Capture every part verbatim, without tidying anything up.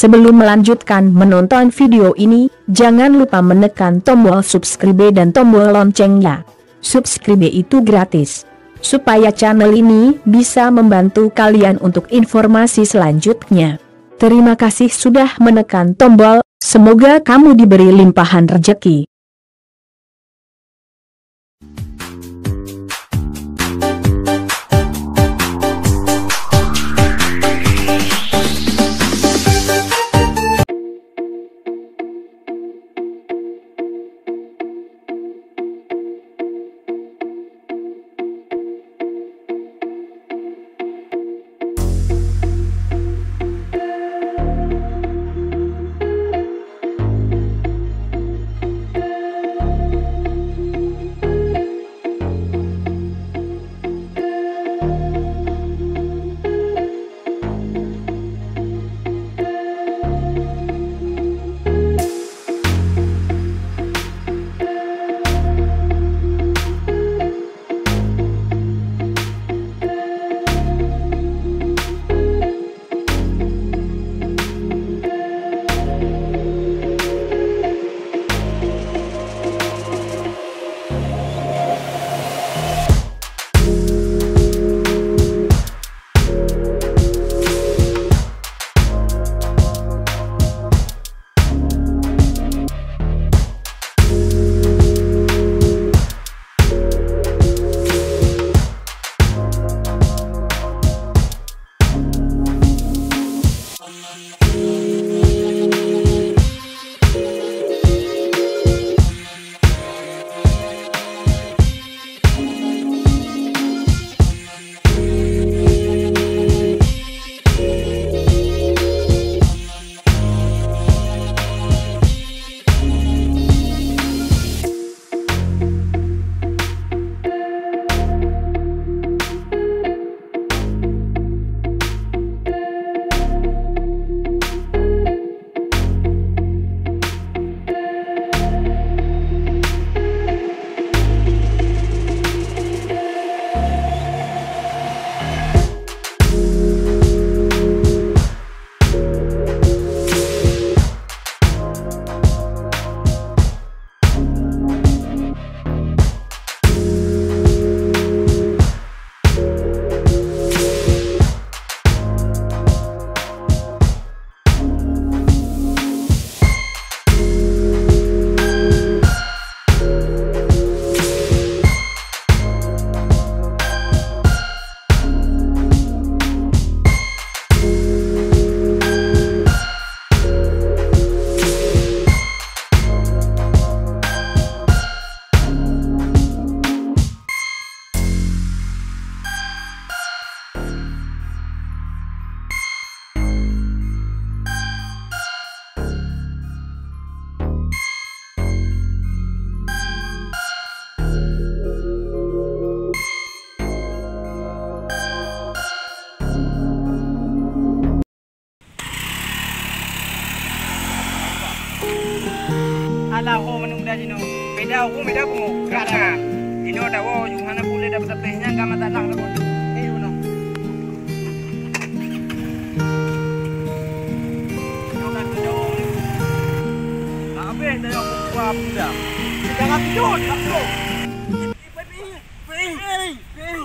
Sebelum melanjutkan menonton video ini, jangan lupa menekan tombol subscribe dan tombol loncengnya. Subscribe itu gratis. Supaya channel ini bisa membantu kalian untuk informasi selanjutnya. Terima kasih sudah menekan tombol, semoga kamu diberi limpahan rezeki. Alah, ho meunang muda jinoe. Beda huköm, beda pungo. Kata. Jinoe dawa, yue hana boleh dapat tapeh nyan, ka mata nak dawa. Eh, unoe. Jinoe ka tujoh. Nak habéh daya kuat muda. Jangan tujoh, jangan tujoh. Ping, ping, ping, ping.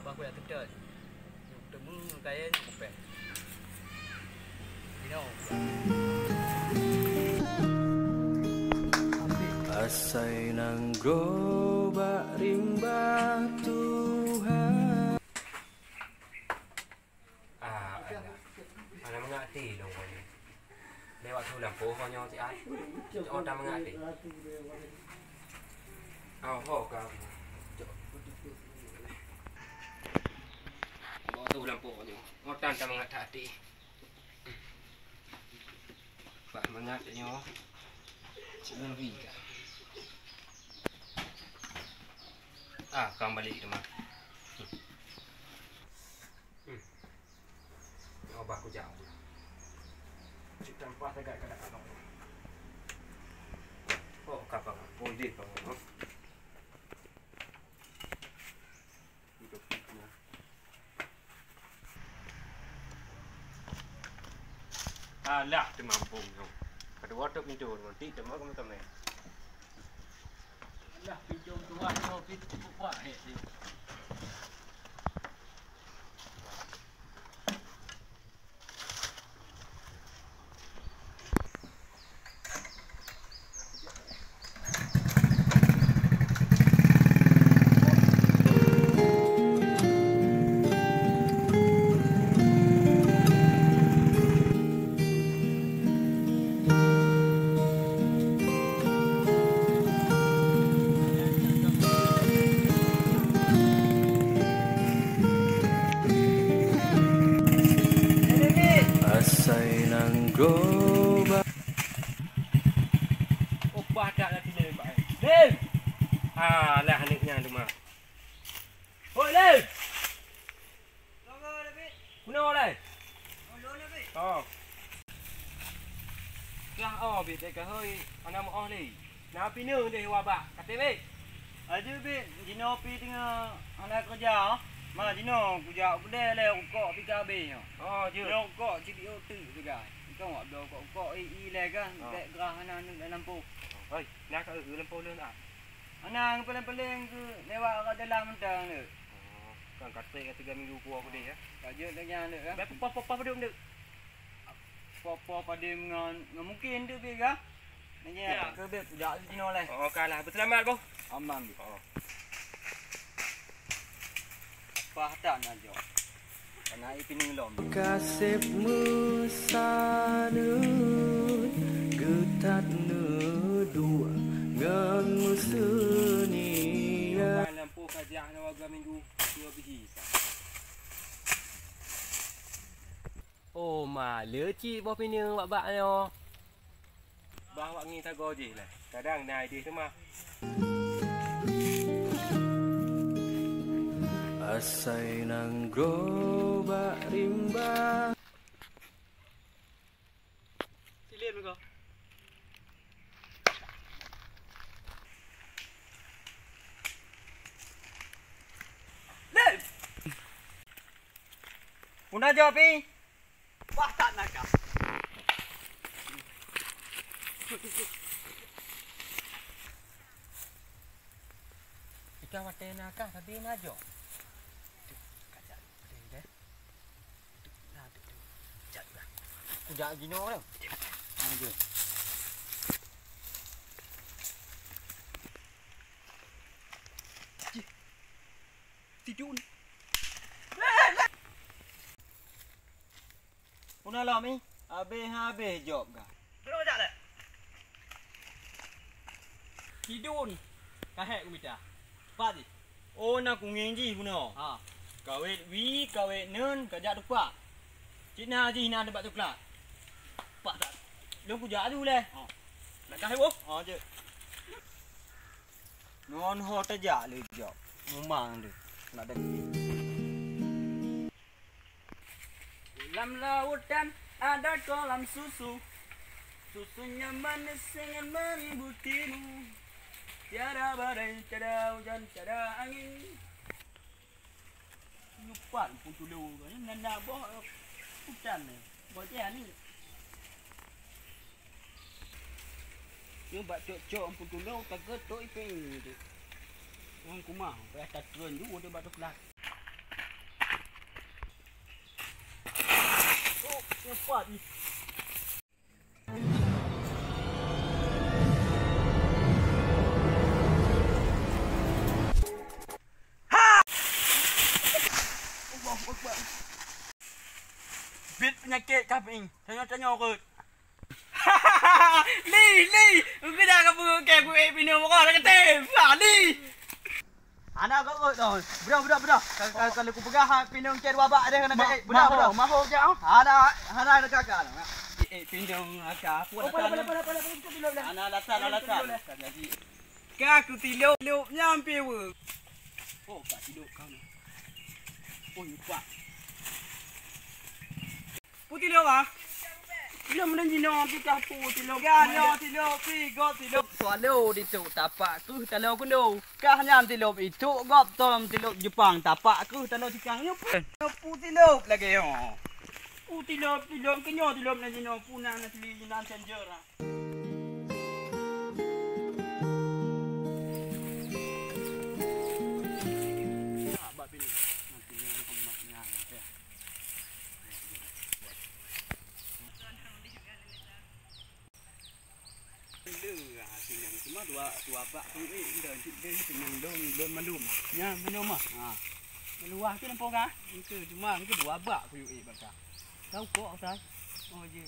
Bah kuyak teutot. Teumé kayée nyoe kupéh. Inoe. Asai nanggroe bak rimba Tuhan. Ah, alah. Hana meungerti lôn nyoe. Lewat tu lampôh nyoe siat. Cok ota meungerti. Oh, ho ka. Cok. Oh, tu lampôh nyoe. Ngotan ta mangat that até. Bak mangat nyoe. Cit ngon wi ka. Ah, kang balik teuma. Hmm. Nyoe bah kujak. Cit tampah tagak kada kalong. Oh, ka, ka, ka. Oh, jeh, ka, ka. Alah, teumampông nyoe. Padub woe teuk pintoe, nanti teuma kamoe tamé. Alah, pintoe tuha nyoe, pintoe buka, hé, hé. Asai nanggroe ba- Upah that lagi lé, Pak. Lé! Alah, aneuk nyan teuma. Hoi, Lé! Kunoe, Lé? Oh. Kah, oh, bit deh, kah, hoi, hana meu oh lé. Na pineung deh wabah, katé bit. Aja bit, jinoe pi teungoh hana keureuja. Ma jinoe kujak keudè lé rukok pih ka abéh nyoe. Oh, jeuet. Jinoe rukok sibiôh teuk teuga. Engkau wak bloe rukok-rukok i, i lé kan, oh, bèk grah hana neuk lam lampôh. Hoi, na ka eu lampôh lôn ah. Hana, ngeupaleng-paleng keu lewat rot jalan mantong neuk. Oh, kan katrek ka tiga minggu kuwoe keudeh ya. Ka jeuet lé nyan neuk kan. Bèk poh-poh padum neuk. Poh-poh padum ngon, ngon mungkin tu pih ka. Nyan. Ya. Keu bèk kujak di sinoe lé. Oh, ka lah. Beuseulamat, Boh. Aman. Oh. Pah tak na jok. Kana ié pineung lom. Kaseb meusaneut, geutat neuduek ngon meuseunia. Lampôh ka jak nyoe dua minggu, dua biji. Oh, ma le cit boh pineung bak-bak nyoe. Bah awak ngieng sagoe jih lah. Kadang na idéh teuma. Asai nanggroe bak rimba. Silin kau. Lem! Puna jawab, Pi? Wah, tak nakal. Ikan watèe nakal, tapi na jok. Kujak jinoe lah. Aduh. Cih. Tidun. Puna lom ih, habéh-habéh jaweueb gah. Tidun. Ka hék kumita. Pat jih. Oh, na kungieng jih bunoe. Ha. Kawét wie, kawét neun, kajak tupak. Cit na jih na teumpat coklat. Pak tak. Lôn kujak aju lé. Ha. Langkah iwoh. Ha, jeuet. Ngon ho tajak lé jok. Mumang lé. Nak daging. Lam lautan ada kolam susu. Susunya manis dengan meribu timu. Tiada badai, tiada hujan, tiada angin. Lupat pun tulung tu. Nanda boh hutan ni. Boh teh ni. Nyoe bak cok-cok ampun tulông ka geutok ipeng nyoe. Ngon kumah, payah tatreun ju deh bak teupeulaih. Oh, nyoe pat jih. Ha! Allahu Akbar. Bit peunyakét kah peuing, tanyoe-tanyoe rhot. Li, li, keuja ka peugah kèe buet pineung uroe lam até. Li. Anak kok kot tu. Bedah, bedah, bedah. Ka, ka, ka leuku peugah, ha, pinong cit dua bak deh, kena Ma-, eh, bedah, maho, bedah. Maho je, ah. Hana, hana ada kakak. Eh, eh, pinong aka. Oh, pala, pala, pala, pala, pala, pala, pala. Anak alasan, alasan. Jadi. Ka kutilop, tilop nyang piwe. Oh, ka tilop kau ni. Oh, lupa. Pu tilop ah. Tilop meunan jinoe kita pu tilop. Ka nyoe tilop pi, go tilop. Swallow dituk tapak keuh taloe keunoe. Kah nyan tilop ituk gop tom tilop Jepang tapak keuh taloe tikang nyoe pu. Pu tilop lagèe nyoe. Pu tilop, tilop keunyoe tilop nan jinoe pu nan asli nan danger ah. Cuma dua, dua bak tu, eh, indah, indah, indah, lôn, lôn mandum. Nya, mandum ah. Ha. Luah tu nampak kah? Engke, cuma engke dua bak tu, eh, bak kah. Tahu kok, Ustaz? Oh, je.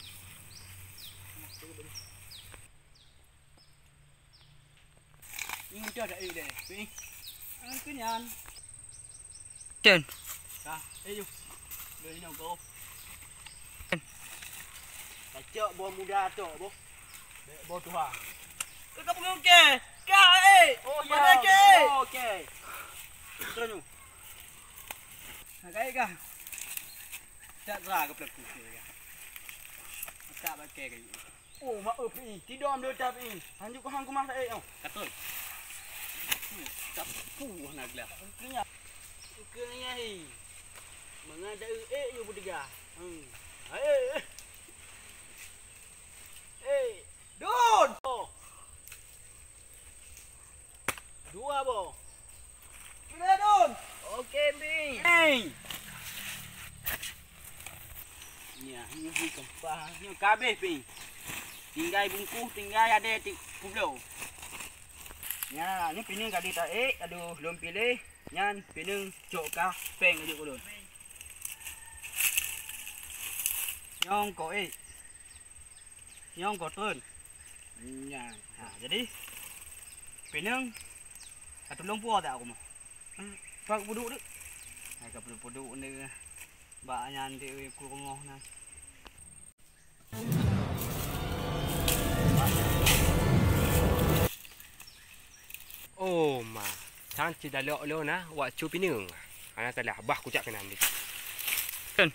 Ini dah dah, eh, deh. Ni. Ah, kenyan. Cen. Dah, eh, yuk. Dah, ini kau. Cen. Pacok boh muda tok, boh. Boh tuha. Kau, kau pengungke. Kau, eh. Oh, ya. Mana ke? Oh, okey. Terus, nu. Nah, kaya kah? Tak gerak ke pelaku, kaya kah? Tak pakai kaya. Oh, mak, eh, Pi. Tidom dua tah, Pi. Hanjeuet ku hang keumah taék nyoe. Ka trôn. Sapu hana glah. Keunyan. Keunyan, hei. Mangat taék, eh, nyoe beuteuga. Hmm. Hai. Eh. Dun. Oh. Dua boh. Sudah, Dun. Okey, Pi. Pi. Nyan, nyoe Pi keumah. Nyoe ka habéh, Pi. Tinggai bungkôh, tinggai adèe ti-, peubloe. Nyan, nyoe pineung ka lheueh taék, adoh lôn piléh. Nyan pineung cok kah péng laju ulôn. Nyang keu ék. Nyang keu treun. Nyan. Ha, jadi, pineung ka tulông puwoe tak aku mah. Hmm, pak puduk dek. Hai ka puduk-puduk ni. Bak nyan dek ku rungoh na. Oh ma, sang cit dalok lôn na, wak cu pineung. Hana salah, bah kujak keunan deh. Kan.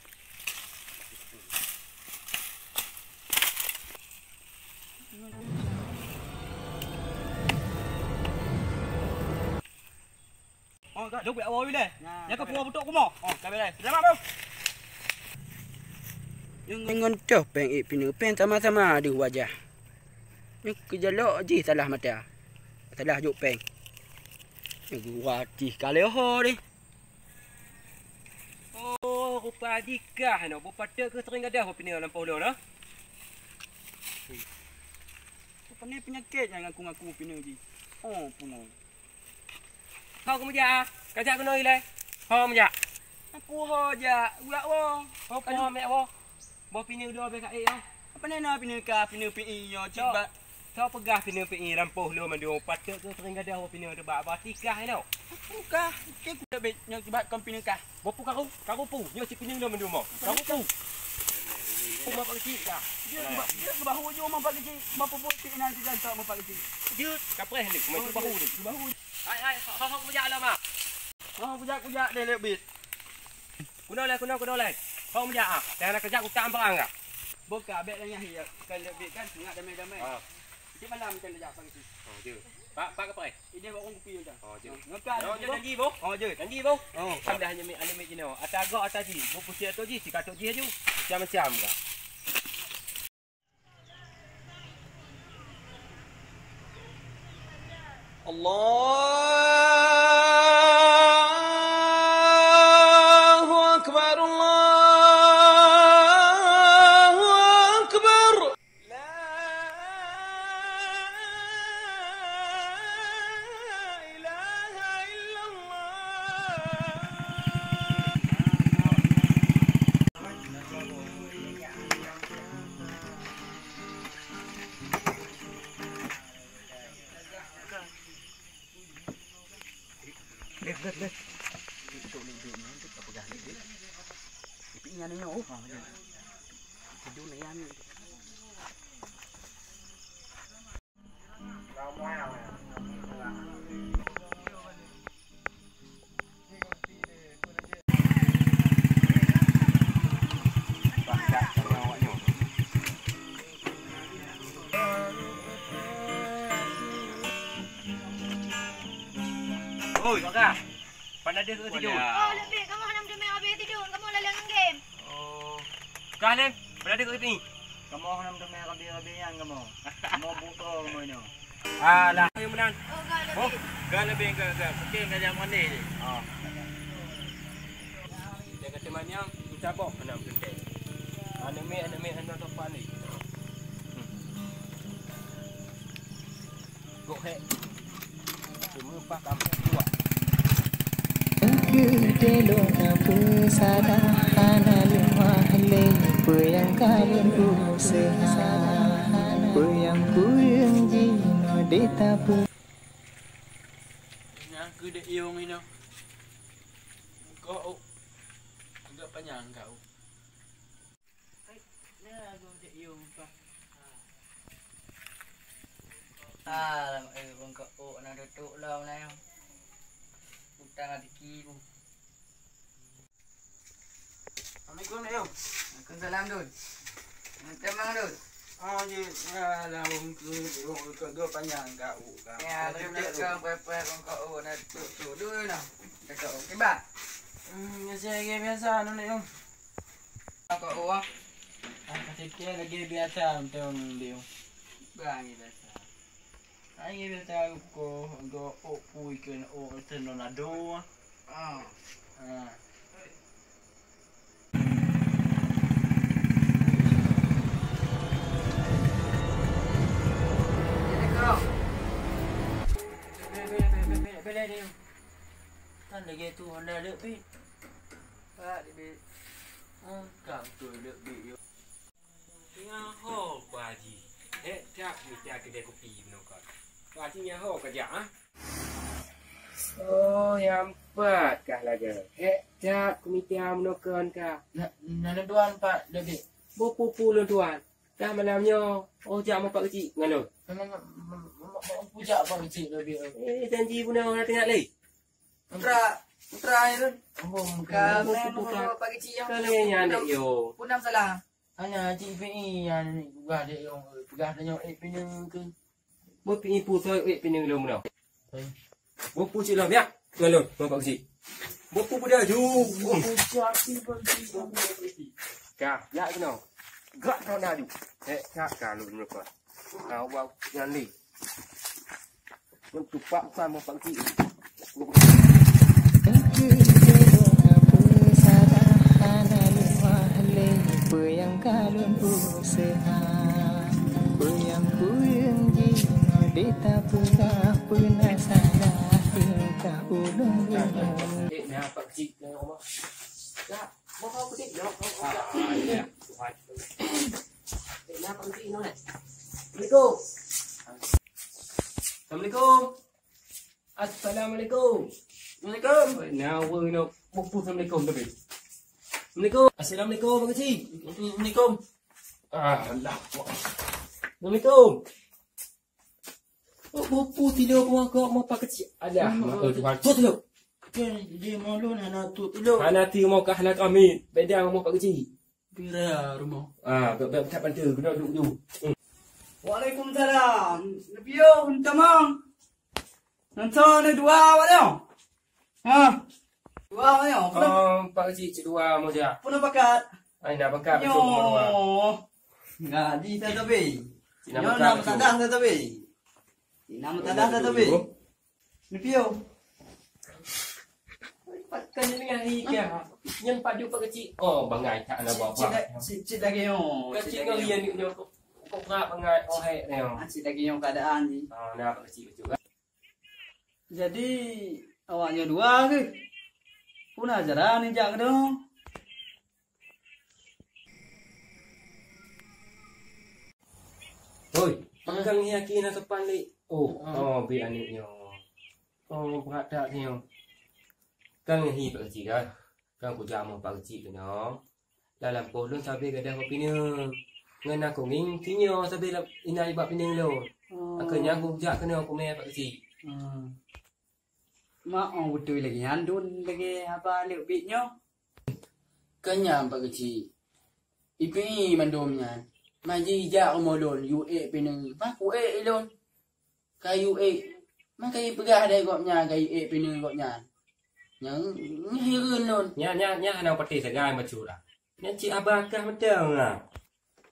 Oh, ka, dok, ya, oh, ileh. Nah, ya, ka, ka, pulang beutôi kumoh. Oh, ka, ileh. Selamat, Bang. Ngon toh péng ék pineung, péng sama-sama deuh wajah. Nyoe keujalok jih salah mata. Salah jok péng. Nyoe geuwati ka leuho deh. Oh, rupa jikah nyoe, beupatot keu seuring gadoh bak pineung lampôh lôn, ha? Rupanya peunyakét nyang ngaku-ngaku pineung jih. Oh, pungo. Ho keu meujak, ah? Ka jak keunoe ilèe? Ho meujak? Aku ho jak, ujak woe. Ho, ho meujak woe? Boh pineung dua bèk ka ék, oh. Apa nena pineung ka, pineung pi i nyoe, cit bak. Soe peugah pineung pi i lampôh lôn mandum, patot keu seuring gadoh boh pineung teuh bak, bak tikah inoe. Aku kah, ke ku leubeh nyoe cit bak kon pineung kah. Boh pu karu, karu pu, nyoe cit pineung lôn mandum, oh. Karu pu. Pu mak keuchik kah. Dia, dia bahu je mak keuchik, mak pupuk cit inan cit jantok mak keuchik. Jeuet, kapreh ni, mak bahu ni. Bahu. Hai, hai, ho, ho, ho, kujak lom, ah. Ho, kujak, kujak deh, leubit. Keunoe lé, keunoe, keunoe lé. Ho, meujak, ah. Jangan keujak utak barang, ah. Boh ka, bèk lagèe nyan, ya. Kan leubit kan, seungat damai-damai. Ah. Cit malam kan jak pagi tu. Oh, jeuet. Pak, pak ke pai? Ini bawa kupi udah. Oh, jeuet. Ngeka. Oh, jeuet, janji, boh. Oh, jeuet. Janji, boh. Oh. Sambil hanya mi, hanya mi jinoe. Ata gok, ata ji. Boh putih atau ji, sikat atau ji aju. Macam-macam, Kak. Allahu Akbar, Allahu Akbar. La ilaha illallah. Oi, Kak. Pan na deuh keu tidur? Oh, leubeh kamoe hana meuteumé habéh tidur, kamoe laleng ngon game. Oh. Kah nyan, pan na deuh keu ni? Kamoe hana meuteumé habéh-habéh nyan kamoe. Kamoe buto kamoe nyoe. Alah, yang menang. Oh, ga leubeh. Oh, ga leubeh, ga, ga. Oke, ga nyang manéh ni. Oh. Dia kata manyang, kita bok kena meuteumé. Aneuk miet, aneuk miet, aneuk topan ni. Hmm. Gok hek. Cuma pak kampung luar. Keudelok na peusalah hana leumah lé, peue nyang ka lôn useuha, peue nyang kureueng jinoe deh tapeu. Nyang keu dek yong inoe. Kok, oh. Agak panyang kau. Ah, lam, eh, bungkôk ôk na tutup lom na nyoe. Utang rezeki bu. Assalamualaikum, Dayung. Waalaikumsalam, Dun. Macam mana, Dun? Oh, jeuet. Ya, lam bungkôk, bungkôk dua panyang ka ôk ka. Ya, betul-betul, bungkôk ôk na tutup dulu na. Cakap ôk kiban. Hmm, biasa lagi biasa, Dun, Dayung. Apa uang? Ah, kecil lagi biasa untuk dia. Bang, biasa. Ai biasa ko go opu ikan o tornado. Ah. Ah. Kan lagi tu Honda lebih. Pak, lebih. Ah, kang tu lebih. Teungoh ho, Pak Haji. Hek that mita keudè kupi meunoe kon. Pak Haji nyan ho ka jak, ah? Oh, nyang pat kah lagèe. Hek that kumita meunoe kon kah. Na, na lôn tuan, Pak, David. Boh peue-peue lôn tuan. Kah malam nyoe, oh jak meupat keuchik ngon lôn. Ma, ma, ma, ma, ma, ma, jak Pak Keuchik David. Eh, janji bunoe hana teuingat lé. Putra, putra ya kan? Oh, mungkin. Ka main boh peue Pak Keuchik nyang. Ka lé nyan dek yo. Punam salah. Hana cit P I ya ni peugah dek yo, peugah tanyoe ék pineung ke. Boh P I pu soe ék pineung lom dah. Boh pu cit lom ya. Ngalon, Pak Keuchik. Boh pu peudaju. Boh pu cit. Ka, ya kena. Gak kau dah ju. Eh, ka ka lu nyoe. Awak nyan lé. Ngon tupak bukan mau pangki. Peue nyang ka lôn useuha, peue nyang kureueng jinoe deh tapeugah, peue na salah tingkah ulôn. Eh, na Pak Keuchik, na Oma. Ya, mau kau Keuchik, ya. Ah, ya, Tuhan. Eh, na Pak Keuchik, na. Assalamualaikum. Assalamualaikum. Assalamualaikum. Waalaikum. Oi, nyawa ni. Boh pu assalamualaikum tapi. Assalamualaikum. Assalamualaikum, Pak Keuchik. Assalamualaikum. Ah, Allah. Assalamualaikum. Oh, boh pu tidur buah kok mau Pak Keuchik. Alah, hmm, mak, oh, Tuhan. Tu tidur. Kan dia malu hana tu tidur. Hana ti mau kah hana kami. Beda mau Pak Keuchik. Pira rumoh? Ah, bèk, bèk, tak bantu, kena duduk dulu. Hmm. Waalaikumsalam. Neupiyôh, neutamong. Nonton ada dua awak tu. Ha. Dua awak tu. Oh, Pak Keuchik, cik dua mau dia. Pun pakat. Ai, nak pakat, nyoe. Besok mau dua. Ngaji tak tapi. Nyoe nak meusadah tak tapi. Nyoe meusadah tak tapi. Neupiyôh. Pakai ni dengan ni ke? Nyan padu Pak Keuchik. Oh, bangai tak ada apa-apa. Cik, cik, cik lagi nyoh. Keuchik nyoh, iya ni nyoh. Kok, kok berat bangai. Oh, hai, nyoh. Ah, cik lagi nyoh keadaan ni. Ah, nah, Pak Keuchik betul kan? Jadi, awaknyoe dua ke? Puna ajaran ni jak ke dong? Hoi, pakang hi aki na sopan lé. Oh, oh, bi aneuk nyoe. Oh, brat that nyoe. Kang hi Pak Keuchik kan? Kang kujak moh Pak Keuchik keunoe. Lam lampôh lôn sabé gadôh bak pineung. Ngon na kungieng sinyoe sabé lam inan bak pineung lôn. Oh. Akhé nyan kujak keunoe kumé Pak Keuchik. Hmm. Mak, oh, beutôi lagèe nyan Dun, lagèe haba Leuk Bit nyoe. Ka nyan Pak Keuchik. Ipiih mandum nyan. Ma jijak rumoh lôn, yue ék pineung. Ma kuék ilôn. Ka yue ék. Ma ka jipeugah lé gobnyan, ka yue ék pineung gobnyan. Nyan, nyan hireuen lôn. Nyan, nyan, nyan hana patéh sagai bacut ah. Nyan cit haba kah mantong ah.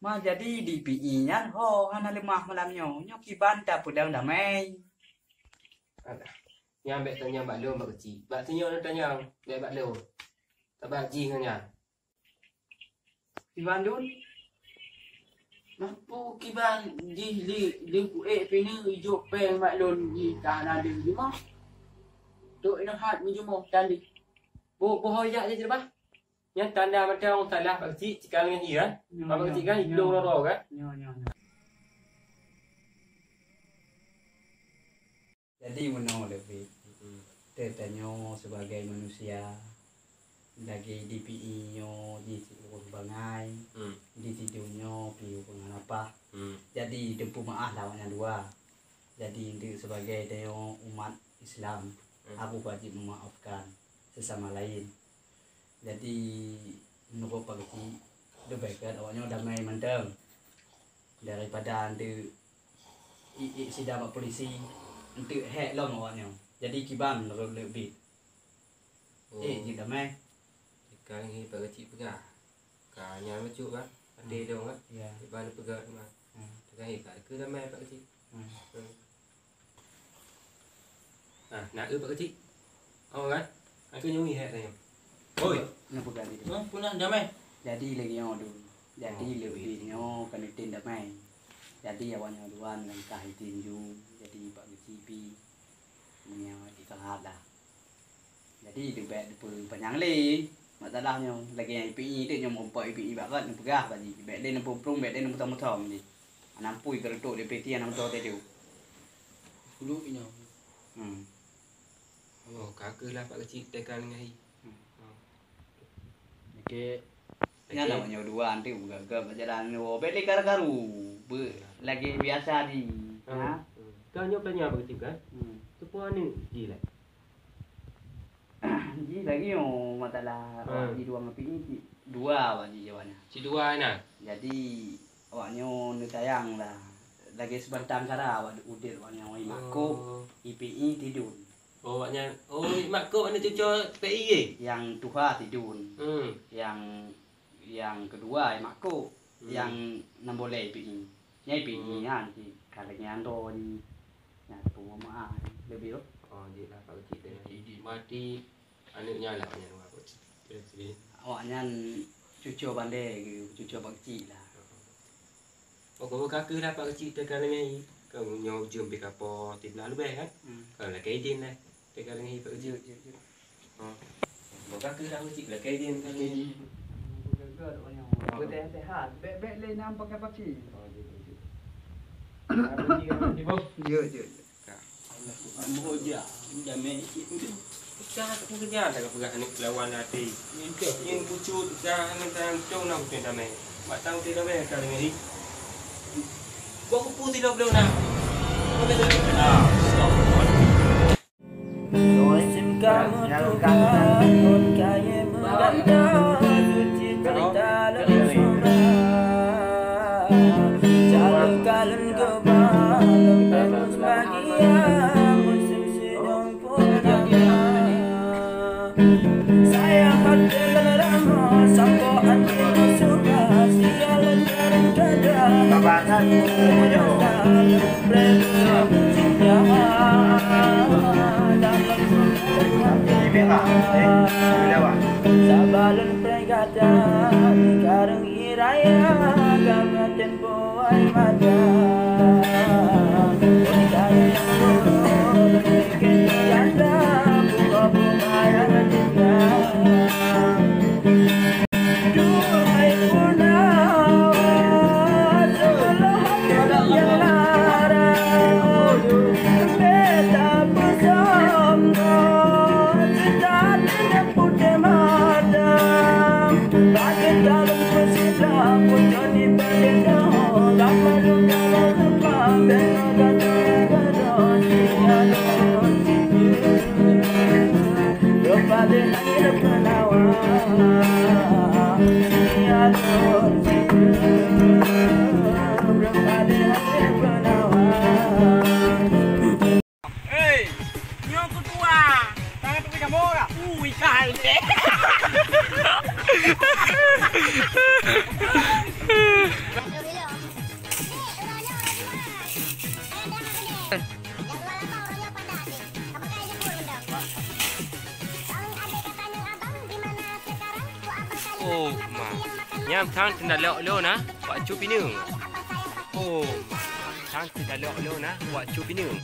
Ma jadi di P I nyan ho hana leumah malam nyoe. Nyoe kiban tapeudong damai. Alah. Nyan bèk tanyong bak lôn Pak Keuchik. Bak sinyoe lôn tanyong, bèk bak lôn. Sabab jih ngon nyan. Kiban Dun? Mapu kiban jih li, li kuék pineung ijok péng bak lôn jih ka na deuh jumah. Tok inoe hat meujumoh tan deuh. Boh, boh jak jih bah. Nyan tanda mantong salah Pak Keuchik, cit ka ngon hi kan? Nyoe, Pak Keuchik kan, nyoe, idong nyoe. Roro kan? Nyoe, nyoe, nyoe. Jadi meunoe Leuk Bit, mm-mm, teutanyoe sibagai manusia, lagèe di P I nyoe jih ureueng bangai, hmm, di sidroe nyoe pih ureueng lapah. Hmm. Jadi teupeu meu'ah lah awaknyan dua. Jadi untuk sibagai tanyoe umat Islam, hmm, harôh wajéb meumaafkan sesama laén. Jadi, meunurot Pak Keuchik, leubeh gèt awaknyoe damai mantong daripada eunteuk ék-ék sidang bak polisi, eunteuk hék lom awaknyoe. Jadi, kiban meunurot Leuk Bit? Oh. Ék jeuet damai? Ka lagèe Pak Keuchik peugah. Ka nyan bacut kan? Até, hmm, dong kan? Ya. Kiban peugah teuma. Hmm. Teuka ék ka keu damai Pak Keuchik. Hmm. Hmm. Ah, na eu Pak Keuchik? Oh kan? Aku nyuwi hai tanya. Oi. Nyan peugah lé. Hah, peue na damai? Jadi lagèe nyoe Dun. Jadi, oh, Leuk Bit nyoe ka neutem damai. Jadi awaknyoe dua langkah itinju. Jadi Pak Keuchik pih meunyoe istirahat lah. Jadi leubeh teupeu panyang lé masalah nyoe. Lagèe nyang I P I teuk nyoe meurumpok I P I bak rot neupeugah bak jih. Bèk lé neupeuprong, bèk lé neupeuthom-thom jih. Hana pui geureutok di peti hana meutoh teuju. Puluh inoe. Hmm. Oh, ka keuh lah Pak Keuchik teuka ngon hi. Hmm. Oh. Oke. Nyan, oke, awaknyoe dua anteuk beugagah bak jalan nyoe. Bèk lé karu-karu. Be-, lagèe biasa di. Hmm. Ha? Hmm. Ka nyoe tanya Pak Keuchik kan? Hmm. Teupeue aneuk jih lah. Jih lagèe nyoe masalah, hmm, awak jih dua ngon P I, dua awak jih jawabannya. Cit dua na. Jadi, awaknyoe neusayang lah. Lagèe seubantang kara awak udép awaknyoe, I Makok, oh, I P I, Tidun. Oh, awaknyan. Oh, I Makok ni cuco P I ye? Nyang tuha Tidun. Hmm. Nyang, nyang keudua I Makok. Hmm. Nyang nam boleh I P I. Nyang I P I, hmm, nyan cit. Ka lagèe nyan droe jih. Nyan peue meu'ah leubeh, oh. Oh, jeuet lah Pak Keuchik teuh. Jadi, jadi. Berarti aneuk nyan lah nyan Pak Keuchik. Jadi. Awaknyan cuco bandé, cuco Pak Keuchik lah. Oh, ka keuh lah Pak Keuchik teuka lagèe nyan. Ka nyoe jeuem pih ka po siblaih leubeh kan? Hmm. Ka lakèe idin lah teuka lagèe nyan Pak Keuchik. Jeuet, jeuet, jeuet. Oh. Ka keuh lah Pak Keuchik lakèe idin teuka lagèe nyan. Lakèe idin. Beuteuhat-teuhat. Bèk, bèk lé nam pakai paksa. Oh, jeuet, jeuet. Jeuet, jeuet, jeuet. Ka. Alah, bukan boh jak. Damai cit tu. Ka aku keujah dah peugah aneuk lawan até. Nyang pucut ka aneuk tang cong na beutôi damai. Mak tang beutôi damai ka deungoe. Buat kupu sidroe bloe na. Ah, stop. Musim kamoe tuha, ngon kayèe meuganda, suci cerita lom sura. Jalan kalon geuba, lom teumus bahagia, musim senyum pun nyata. Sayang hati lelama, sampoe hati suka, sialan jarang dada. Babah satu, sabalon peringatan kareng iraya gama tempo ai mata. Duhai puna, seolah hati yang lara, beta bersama, setan dan putih mata, bagi dalam Hei, nyoe kutua. Tangan tu kejamur dah. Ui, kahai deh. Oh, ma. Nyan thang teutalok lôn na, wak cu pineung. Oh, ma. Thang teutalok lôn na, wak cu pineung.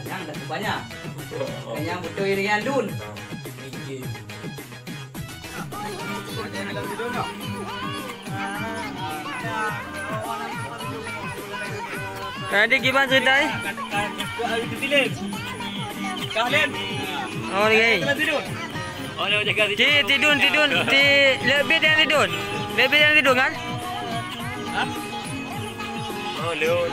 Banyak, banyak. Yang betul ini yang dun. Tadi gimana ceritanya? Oh, lagi. Ci, tidun, tidun. Ti, lebih dari tidun. Lebih dari tidun kan? Oh, lu.